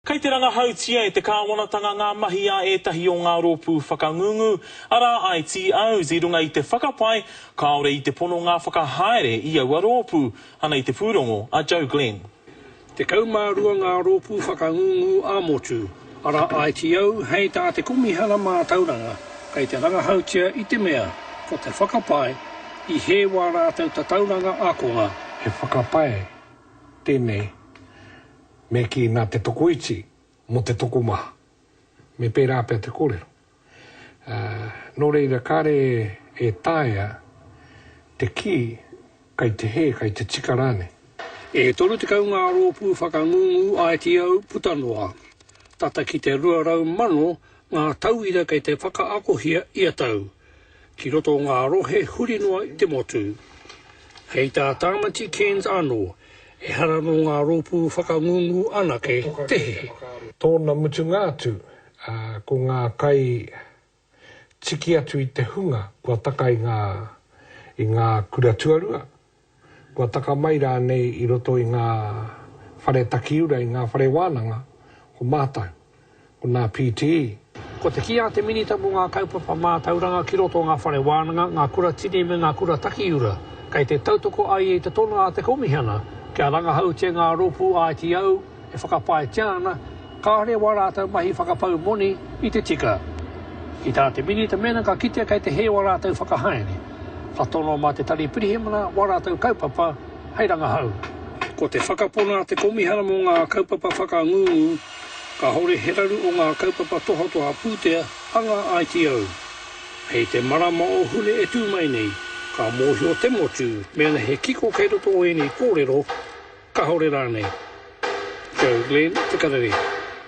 Kei te rangahautia e te kāwanatanga ngā mahi a ētahi o ngā rōpū whakangungu, arā ITOs, i runga i te whakapae kāore i te pono ngā whakahaere i aua rōpū. Ana i te pūrongo a Joe Glenn. 12 ngā rōpū whakangungu ā-motu, arā ITO, hei tā te Komihana Mātauranga, kei te rangahautia i te mea, ko te whakapae, i hē wā rātou tatauranga ākonga. He whakapae tēnei Me kī, nā te tokoiti mō te tokomaha. Me pērā pea te kōrero. Ā, nō reira kāre e taea te kī kai te hē, kai te tika rānei. E 30 ngā rōpū whakangungu ITO puta noa. Tata ki te 200 mano ngā tauira kei te whakaakohia ia tau, ki roto o ngā rohe huri noa i te motu. Hei tā Tāmati Cairns anō, Ehara nō ngā rōpū whakangungu anake te hē. Tōna mutunga atu, ko ngā kai tiki atu i te hunga kua taka i ngā, i ngā kura tuarua, kua taka mai rānei i roto i ngā whare takiura, i ngā whare wānanga, ko mātou. Ko nā PTE. Ko te kī a te Minita mō ngā Kaupapa Mātauranga ki roto o ngā whare wānanga, ngā kura tini me ngā kura takiura, kei te tautoko a ia i te tono a te Komihana kia rangahautia ngā rōpū ITO e whakapaetia ana kāore wā rātou mahi whakapau moni i te tika. Ki tā te Minita mēnā ka kitea kei te hē wā rātou whakahaere, ka tono mā te Tari Pirihimana wā rātou kaupapa hei rangahau. Ko te whakapona a te Komihana mō ngā Kaupapa Whakangungu Kāore he raru o ngā kaupapa tohatoha pūtea a ngā ITO. Hei te marama o Hune e tū mai nei, ka mōhio te motu mēnā he kiko kei roto o ēnei kōrero, kāore rānei. Joe Glenn, Te Karere.